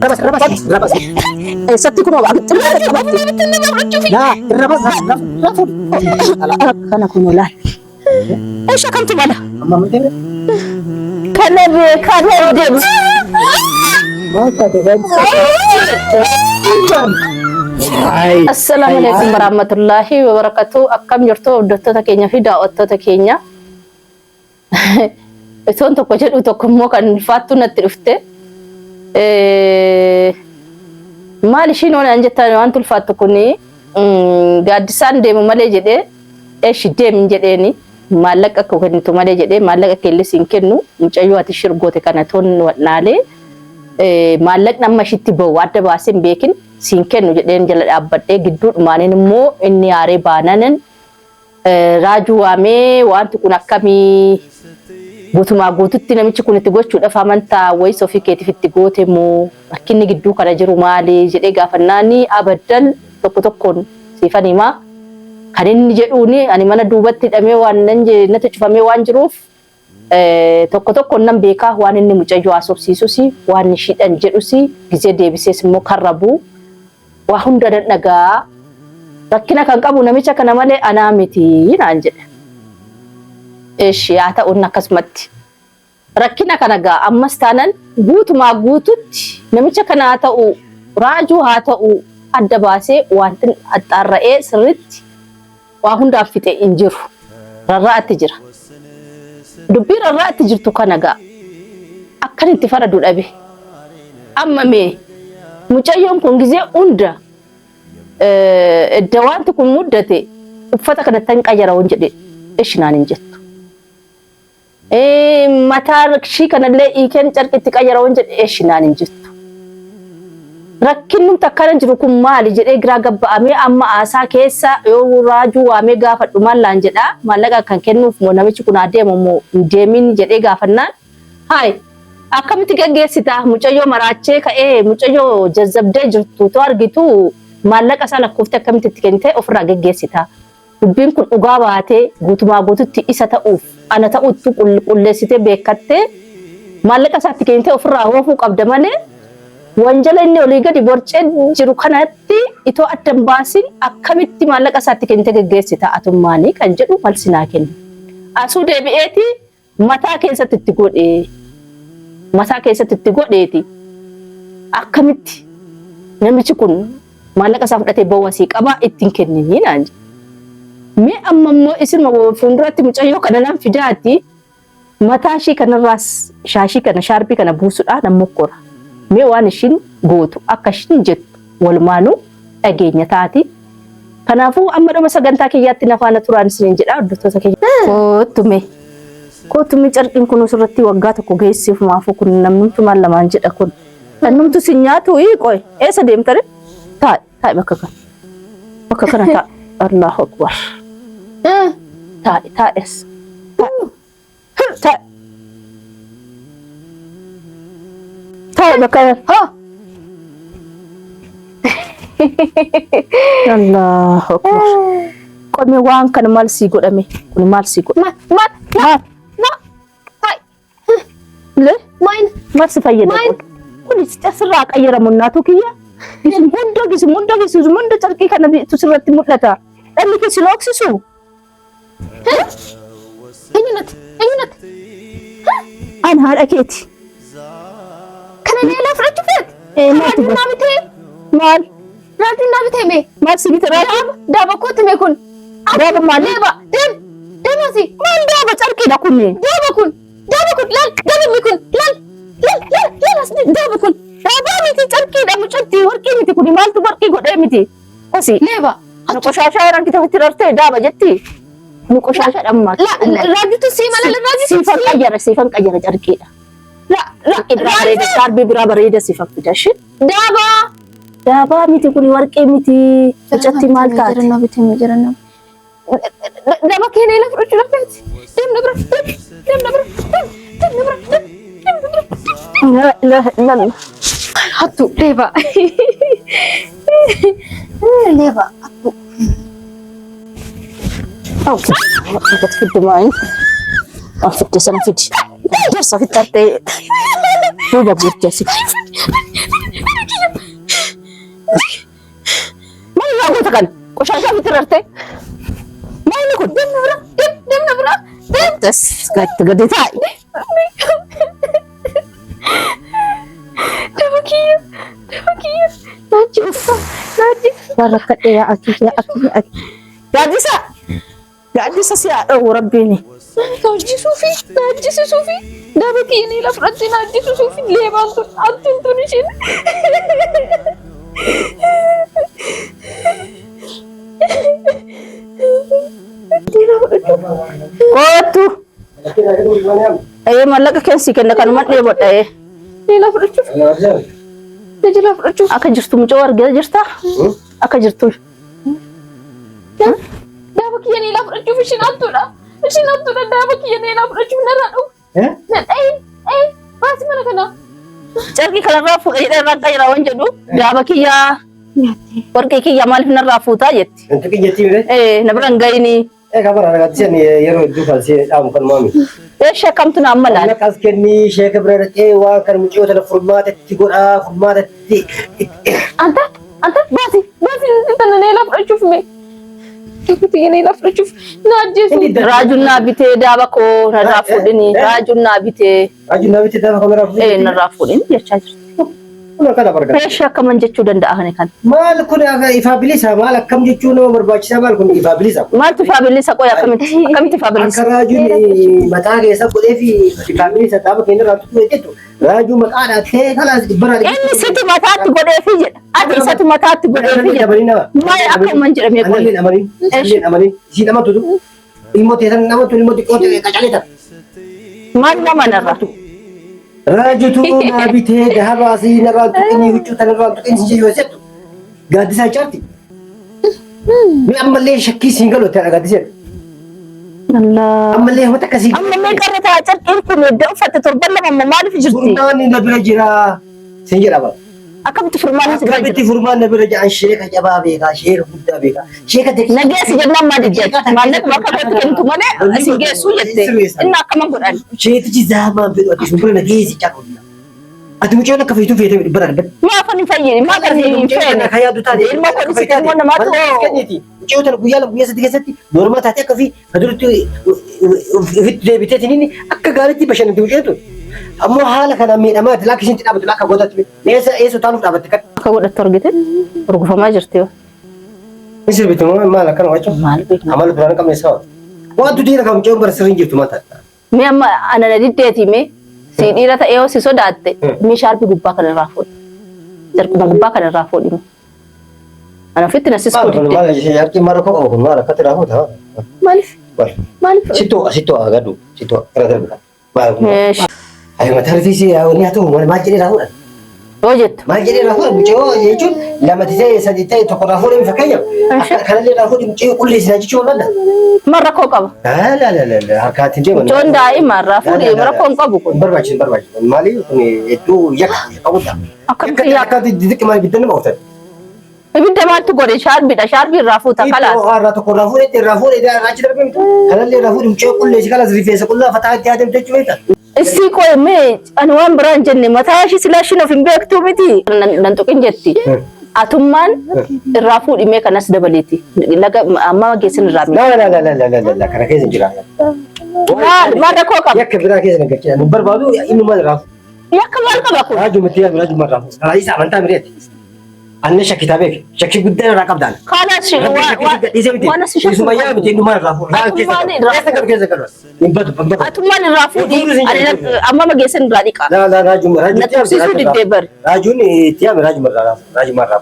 Rabas rabas rabas. Eessatti kunoo qabatti. Laa rabas rafu. Kana kunoo laal. Eesha kamtu mala? Amma miti. Kana beekaa na deemu. Maal taate Ay. Assalaamu alaikum warahmatullahi wabarakatuh. Akkam jirtu hordoftoota keenya fi daawwattoota keenya. Itoon tokko jedhu tokko immoo kan ulfaattuu natti dhufte. Maal ishiin waan jettan waan ulfaattu kuni gaaddisaan deemu malee jedhee eshi deemi jedheeni maallaqa akka kennitu malee jedhee maallaqa keellee siin kennu mucayyoo ati shirgoote kana toon wadhaalee maallaqni amma ishitti bahu adda baasee hin beekin siin kennu jedheen jala dhaabbadhee gidduudhumaanin immoo inni aaree baananan Raajuu waamee wanti kun akkamii guutumaa guututti namichi kun itti gochuudhaaf amantaa wayis ofii keetiif itti goote moo rakkinni gidduu kana jiru maali jedhee gaafannaani abaddal tokko tokkoon siifan himaa kan inni jedhuuni ani mana duubatti hidhamee waan nan natti cufamee waan jiruuf tokko tokkoon nan beekaa waan inni mucayyoo haasofsiisus waan ishiidhan jedhus gizee deebisees immoo karra buu waa hunda nan dhaga'a. Rakkina kan qabu namicha kana malee anaa miti naan jedhe. Eshi haa ta'u inni akkasumatti. Rakkina kana gaa ammas taanan guutumaa guututti namicha kana haa ta'u raajuu haa ta'u adda baasee wanti axxaarra'ee sirritti waa hundaaf fixe hin jiru. Rarra'atti jira. Dubbii rarra'atti jirtu kana gaa akkan itti faradu dhabe. Amma mee mucayyoon kun gizee hunda edda wanti kun muddate uffata kanatti hin qayyara waan jedhe ishi naan hin jettu. Mataa ishii kanallee hiikeen carqitti qayyara waan jedhe ishi naan hin jettu. Rakkinni akkana jiru kun maali jedhee giraa gabba'amee amma aasaa keessa yoo raajuu waamee gaafadhu maallaan jedhaa maallaqa kan kennuuf moo namichi kun adeemu moo hin deemin jedhee gaafannaan hayi akkamitti geggeessita mucayyoo maraachee ka'ee mucayyoo jazzabdee jirtu too argitu maallaqa isaa lakkoofte akkamitti itti kennite ofirraa geggeessita. Dubbiin kun dhugaa baatee guutumaa guututti isa ta'uuf ana ta'uttu qulqulleessitee beekattee maallaqa isaatti kennitee ofirraa hoofuu qabda malee wanjala inni olii gadi borcee jiru kanatti itoo adda hin baasin akkamitti maallaqa isaatti kennitee geggeessita atummaanii kan jedhu malsi naa kenni. Asuu deebi'eeti mataa keessatti itti godhee mataa keessatti itti godheeti akkamitti namichi kun maallaqa isaa fudhatee ba'uu asii qabaa ittiin kenninii naan jedhe. Mee amma immoo isin fuulduratti mucayyoo kana nan fidaati mataa ishii kanarraas shaashii kana shaarbii kana buusuudhaa nan mokkora. Mee waan ishiin gootu akka ishiin jettu walumaanuu dhageenya taati. Kanaafuu amma dhuma sagantaa kiyyaatti na faana turaan isiniin jedha hordoftoota kiyya. Kottu mee. Kottu mee carqiin kun asirratti waggaa tokko geessiif maafuu kun namnumtu maal lamaan jedha kun. Namnumtu sin nyaatu qoy eessa deemtare? Taa'i taa'i bakka kana. Bakka kana taa'i. Allahu akbar. Taa'i taa'i as. Taa'i. Taa'i bakka kana. Haa. Allahu akbar. Qomee waan kana maal sii godhame? Kun maal sii godhame? Ma ma Maal? ma Hai. Le? Main. Maal si fayyada? Maal? Kun sirraa qayyaramu naatu kiyya. Isin hunda isin hunda isin hunda carqii kana tu sirratti mul'ata. Dhalli kee si looksisu. Eenyu natti? Eenyu natti? An haadha keeti. Kana leelaa fudhachuu feeti? Ee maaltu Raajuu godhe? naa bitee? Maal? Raajuu naa bitee mee? Maal si bite raajuu? Daaba daaba kootti mee kun? Daaba maali? Leeba deem deem asii. Maal daaba carqiidha kuni? Daaba kun daaba kun laal daaba kun laal laal laal laal as Daaba kun daabaa miti carqiidha mucatti warqii miti kuni maaltu warqii godhee miti? Asi. Leeba. Nu qoshaashaa yeroo kita ofitti rartee daaba jetti. Nu qoshaashaa dhammaa. La raajuutu sii mala raajuutu Siifan qayyara siifan qayyara carqiidha. La la Warqii biraa bareeda shaarbii biraa bareeda siifan fida ishee. Daaba. Daabaa miti kuni warqii miti. Mucatti maal taate? Jirannoo bitee jirannoo. Daaba kee leela fudhachuu dhabdeeti. Deem na bira deem deem na bira deem deem na bira deem deem na bira. La ilaha illallah. Hattu leeba. Leeba hattu. Akkatti fiddu maayin. Waan fidde sana fidi. Jarsa fittattee duuba guuttee asitti. Uffata kana qoshaashaa ofitti rartee. Maali kun? Deemna bira. Deem deemna bira. Deem. Tas gadi gadi taa'i. Daba kiyya. Daba kiyya. Naajjisa. Naajjisa. Waan rakkadhee yaa akii yaa akii yaa akii. Gaaddisa! Gaaddisa si haa dhowwu rabbiini. Naajjisuufi naajjisisuufi daba kiyya ni lafa fudhattee naajjisisuufi leebaan tun hattuun tun isheen. Kootu. Ee mallaqa keessi kenna kanuma dheebodha ee. Leelaa fudhachuuf. Leelaa fudhachuuf. Akka jirtu mucoo argee jirta? Akka jirtu. Daaba kiyya leelaa fudhachuuf ishiin hattuudha. Ishiin hattuudha daaba kiyya leelaa fudhachuuf narraa dhufu. Ee ee baasi mana kanaa. Carqii kanarraa fuudhee irraa qayyara waan jedhu daaba kiyyaa warqee kiyyaa maaliif narraa fuutaa jetti. Wanti kiyyatti mire. Ee na bira hin gahini. Egaa bara argattisen yeroo hedduu kan si dhaamu kan maami. Eesha kamtu na amma laala. Maqas kennii sheeka bira dhaqee waan kan mucayyoo tana furmaatatti godhaa furmaatatti. Anta anta baasi baasi tana leelaa fudhachuuf mee. Daaba kiyya leelaa fudhachuuf na ajjeesu. Raajuun naa bitee daaba koo narraa fuudhini. Raajuun naa bitee Raajuun naa bitee daaba koo narraa fuudhini. ee narraa fuudhini jechaa jirti. Kun akkana bargata. Eesha akkaman jechuu danda'a kana kan. Maal kun ifaa bilisa maal akkam jechuu nama barbaachisaa maal kun ifaa bilisa. Maaltu ifaa bilisa qoy akkamitti akkamitti ifaa bilisa. Akka raajuun mataa keessa godhee fi ifaa bilisa dhaaba keenya irraa tuquu jettu raajuu maqaa dhaatee kalaas dhibbarraa Inni situ mataatti godheefi jedha. Ati isatu mataatti godheefi jedha. Maal akkaman jedhamee qoy. Anallee amanin anallee amanin isiin amantu tu ilmoo teessan amantu ilmoo xiqqoo ta'e qacalee ta'a. Maal nama narra? Raajutu naa bitee dahabaa si narraan tuqinii huccuu tanarraan tuqinii si yoo jettu gaaddisaa caarti. Mi ammallee shakkii siin galu ta'e gaaddisee. Allah. Ammallee wanta akkasii. Amma meeqa irra ta'a carqiin kun edda uffatte torban lama amma maaliif jirti? Furmaanni na bira jira siin jedhama. Akkamitti furmaanni si bira jira? Akkamitti furmaan na bira jira? Sheeka jabaa beekaa, sheeka guddaa beekaa, sheeka Na geessi jennaan maal jette? Maallaqa bakka kootti kennitu malee si geessuu jette. Inni akkama godhan? Sheetichi zaamaan fedhu ati sun bira na geessi caqu. Ati mucaan akka feetu feetee bara darbee. Maaf hin fayyine? Maaf hin feene? Ilma koo si ilmoo namaatu Mucayyoo tana guyyaa lama guyyaa sadii keessatti morma taatee akka fi duratti ofitti deebiteetiin akka gaariitti bashannanti mucayyoo tun. Ammoo haala kanaan miidhamaa jirti lakki ishiin dhaabatu lakka gootatti eessa eessa utaaluuf dhaabatte kan. Akka godhattu argite urgufamaa jirti yoo. Ni sirbitu moo maal akkana wacu? Maal beekna? Amala duraan qabne sababa. Wantu dhiira kan mucayyoon bara sirriin jirtu maal taate? Mee amma ana na diddeetii mee si dhiira ta'ee yoo si sodaatte mee shaarbii gubbaa kana irraa fuudhi. Jarquma gubbaa kana irraa fuudhi. Ana ofitti na siskuu Maal kun didde. maal harki maal rakkoo qabu kun maal akkatti irraa fuuta? Maaliif? Maal? Maaliif? Sittoo sittoo agadhu sittoo irra darbi. Maal kun? Meesh Ayi mataa rifeensi wanni haa ta'u maal jedhee irraa fuudhan? yoo jettu. Maal jedhee irraa fuudhan mucayyoo jechuun lama ta'e sadi ta'e tokko irraa fuudhan fakkeenyaaf akka kanallee irraa fuudhan mucayyoo qulleessinaa jechuu barbaadda. Maal rakkoo qaba? Laa laa laa laa harkaatiin deeman. Mucoon daa'ima irraa fuudhi rakkoo hin qabu kun. Hin barbaachisu hin barbaachisu. Maali kun hedduu yakka qabudha. Akkamitti yakka? Akka xixiqqi maal ibidda nama ooftan. Ibidda maaltu godhe shaarbiidha shaarbii irraa fuuta kalaas. Irraa tokko irraa fuudhe irraa fuudhe achi darbee miti. Kanallee irraa fuudhe mucayyoo qulleessi kalaas rifeensa qullaa fataa itti haadamte jechuu beekta. Isii qoy mee ani waan biraa hin jenne mataa ishii silaa ishiin of hin beektuu miti. Nan tuqin jetti. Atummaan irraa fuudhi mee kanas dabaleeti. Laga amma geessin irraa miti. Laa laa laa laa laa laa laa kana keessa hin jira. Maal maal rakkoo qaba? Yakka biraa keessa na galchina. Nu barbaadu inni maal irraa fuudhe. Yakka maal qaba kun? Raajuu miti raajuu maal irraa fuudhe. Karaa isa amantaa mireeti. Anne shakkitaa beek. Shakkii guddaa irraa qabdaan. Kanas waan as shakku. Isuma yaa miti inni maal irraa fuudhe. Atummaan irraa Keessa galu keessa galu. Hin badu hin badu. Atummaan irraa fuudhi ani amma mageessin irraa dhiqa. Laa laa raajuu raajuu. Na tursiisuu diddee bari. Raajuun itti yaame raajuu irraa raajuu irraa.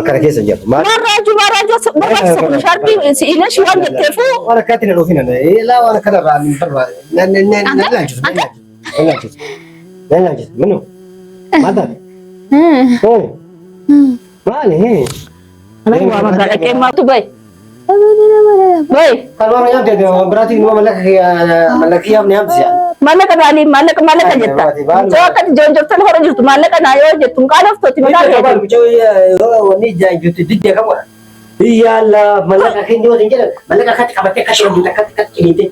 Akkana keessa hin jiru. Maal Maal raajuu maal raajuu as barbaachisa kun shaarbii si'ilee shi waan jetteefu waan akkatti na dhufin laa waan akkana irraa hin barbaadu. Na na na na laalchisu na laalchisu na laalchisu minu maal taate? Maali? Waa magaa dhaqee maaltu bahe? Bahe. Kan waan nyaamte biraatiin immoo mallaqa kiyyaaf ni haamtisi. Maallaqa maalii maallaqa maallaqa jetta. Mucaa akkati joonjoftan hora jirtu maallaqa naa yoo jettu hin qaanoftooti mataa keeti. Wanni jirtu diddee kam godha. Biyya alla mallaqa keenya yoo jedhan mallaqa akkatti qabattee akka isheen akkatti akkatti ciniinte.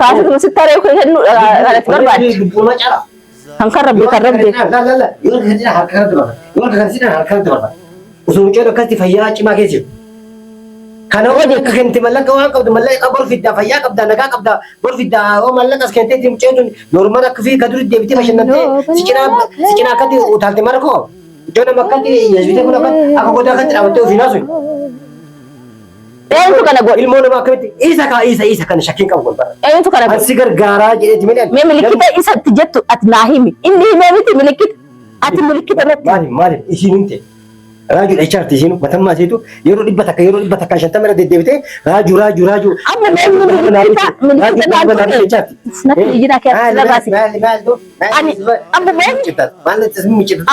Kaasituma sitti haree kennu kanatti barbaadde. Lubbuuma cala. Kan kan rabbi kan rabbi. La la la yoo harka kan harka kanatti barbaada. Yoo harka kan harka kanatti barbaada. Osoo mucaan akkatti fayyaa cimaa keessa jiru. Kana hoo akka kennite mallaqa waan qabdu mallaqa bor fiddaa fayyaa qabdaa nagaa qabdaa bor fiddaa hoo mallaqa as kennitee itti muceen tun normal akka fi ka durii deebitee bashannantee si cinaa si cinaa akkatti utaalte mara koo iddoo nama akkatti yesuutee kun akka akka godaa akkatti dhaabattee ofiin haasu. Eenyutu kana godhe? Ilmoo nama akkamitti isa kaa isa isa kana shakkiin qabu kun bara. Eenyutu kana godhe? Ansi gargaaraa jedheeti malee. Mee milikita isatti jettu ati naa himi. Inni himee miti milikita. Ati milikita natti. Maali maali isiin himte. Raajuu dhachaarti isiin matammaa isiitu yeroo 100 yeroo 150 irra deddeebitee raajuu raajuu raajuu. Amma mee milikita milikita naan tuqe. Natti ijina kee ati sirra baasi. Ani amma mee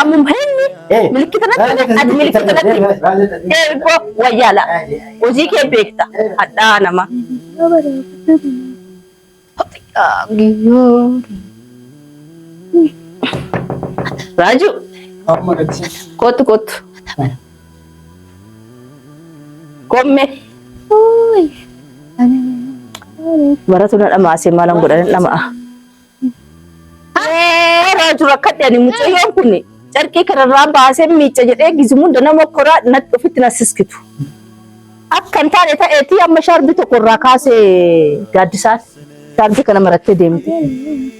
amma himni milikita natti ati milikita natti. Eebbo wayyaala. Hojii kee beekta. Hadhaa nama. Raaju Amma gaddisee. kottu kottu. Komme. Baratu na dhamaasee maalan godhan dhama'a. Raaju rakkadhe ani mucayyoon kun carqii kanarraa baasee miicca jedhee gizimuu nama koraa natti ofitti na siskitu. Akka hin taane ta'eetii amma shaarbii tokko irraa kaasee gaaddisaan shaarbii kana marattee deemte.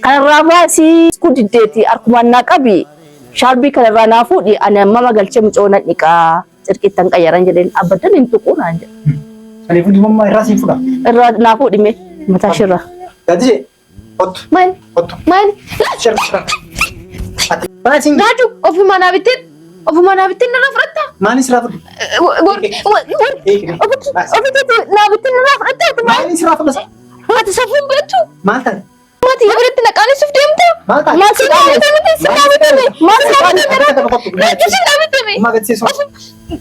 Kanarraa baasii diddeeti harkumaan naa qabi shaarbii kanarraa naa fuudhi ani amma galchee mucoo nan dhiqaa cirqiittan qayyaran jedheen abbadan hin tuquu naan jedhe. Saniifuu dibammaa irraa siin fudha. Irraa naa fuudhi mee mataa ishirraa. Gaaddisee. Kottu. Maali? Kottu. Maali? Shira shira. Ati maal siin Raaju ofuma naa bitteen ofuma naa bitteen narraa fudhatta? maal sirraa fudhu? Ofitti naa bitteen narraa fudhatta? Ati maal? Maal sirraa fudhasa? Ati safuun beektu? Maal taate? Maatii biratti na qaanessuuf deemta? Maal taate? Maal si Sinaa bitame sinaa bitame Maal si sinaa bitame Kottu. Raaju sinaa bitame Amma gaddisee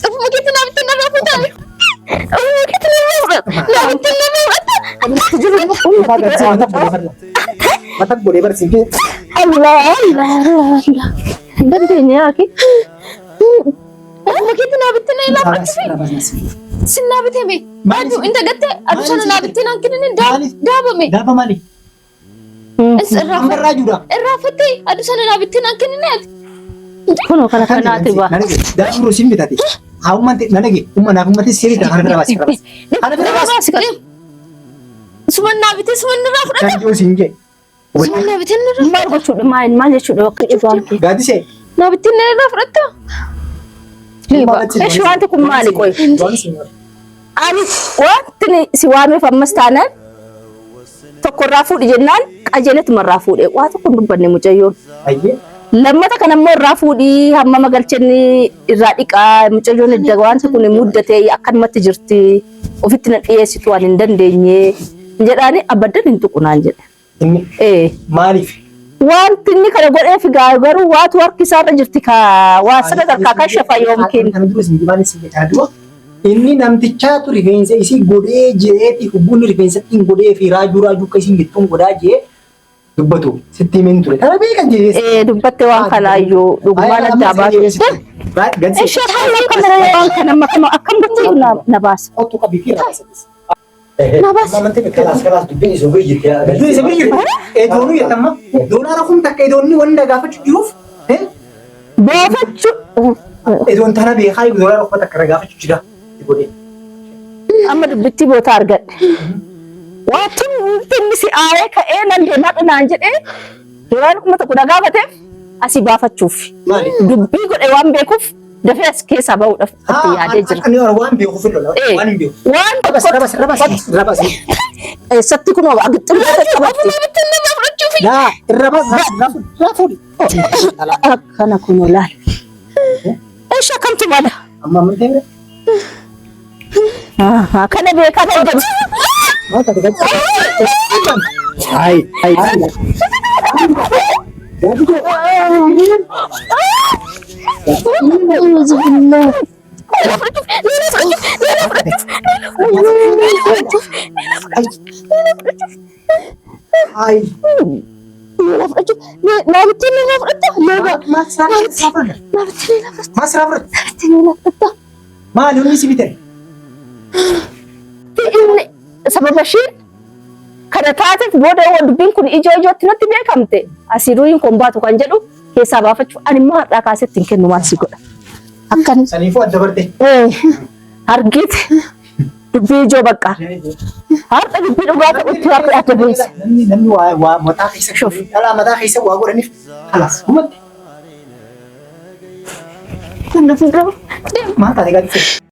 ofuma keetti naa bitteen narraa fudhatta? Ofuma keetti narraa fudhatta? Naa bitteen narraa fudhatta? Amma gaddisee mata godhee barla. Mata godhee barsiin kee. Allah Allah Allah Allah. Hin dandeenye yaaki. Ofuma keetti naa bitteen narraa fudhatta? Sinaa bitame. Raaju inta gatte adu sana naa bitteen naan kennine daabame. Daaba maali? Amma raajuudha. Irraafattee adu sana naa bitteen naan kennine ati. Kunoo kana kanaati ba. Daaba biroo siin bitate. Haa ummate na dhage. Umma naaf ummate si bita kana bira baasi. Kana bira baasi. Suman naa bitee suman nirraa fudhata. Kan jiru siin jee. Suman naa bitee nirraa Maal gochuudha maal maal jechuudha bakka dhugaan kee. Gaaddisee. naa bitee nirraa fudhatta. Eshi wanti kun maali qoy? Ani wanti ni si waameef ammas taanaan tokko irraa fuudhi jennaan qajeeletuma irraa fuudhe waa tokko hin dubbanne mucayyoon. Ayyee. Lammata kana immoo irraa fuudhii hammama galchenni irraa dhiqaa mucayyoon edda wanti kun muddate akkanumatti jirti ofitti na dhiyeessitu waan hin dandeenye jedhaani abaddan hin tuqu naan jedhe. Inni Ee. maaliif? Wanti inni kana godheef garuu waatu harki isaarra jirti ka waa sana harkaa kan shafa yoomkiin. Kana dura isin maaliif isin jedhaa dura? Inni namtichaatu rifeensa isii godhee jeeti hubbuun rifeensa ittiin godhee fi raajuu raajuu akka isin jettuun godhaa jee dubbatu sitti himeen ture. Kana beekan jee. Ee dubbatte waan kanaayyuu dhugumaan addaa baatu. Gaddisee. Ishee akkam waan kana amma akkam akkam gochuu na baasa. Kottu qabii fi raasa. Na baasi. Kalaas kalaas dubbiin isa bira jirti. Dubbiin isa bira jirti. Edoonuu jettamma. Doolaara 1000 edoonni wanta gaafachuu jiruuf. Boofachuu. Edoon tana beekaa doolaara 1000 irra gaafachuu jira. Godhee. Amma dubbittii boota argadhe. Waanti inni si aaree ka'ee nan deemaa dhinaan jedhee doolaara 1000 na gaafateef asii baafachuuf. Maali? Dubbii godhe waan beekuuf dafee as keessaa bahuudhaaf itti yaadee jira. Ani waan beekuuf hin lola. Waan hin beeku. Waan Rabas tokko rabas rabas rabas. eessatti kunoo agixximmaa qabatti. Ofuma bitteen narraa fudhachuufi. Daa irra bas irra fuudhi. Akkana kunoo laal. Eesha akkamtu mala? Amma amantee bira. Kana beekaa ta'uu danda'a. Maal taate gaddi? Ay ay. Ay. Naa bitteen narraa fudhatta? Maal sirraa fudhata? Naa bitteen narraa fudhatta? Maal sirraa fudhata? Bitteen narraa fudhatta? Maali humni si bitan? Inni sababa ishiin kana taateef booda yoo dubbiin kun ijoo ijootti natti beekamte asii ruuyin kun baatu kan jedhu keessaa baafachuu ani immoo har'aa kaasetti hin kennu maal si godha. Akkan Saniifuu adda barte. argite. Dubbii ijoo bakka. Har'a dubbii dhugaa ta'utti har'a adda beessa. Namni namni waa waa mataa keessa dhalaa mataa keessa waa godhaniif kalaas dhumatti. Deemna fuuldura. Deem. Maal taate gaaddisee?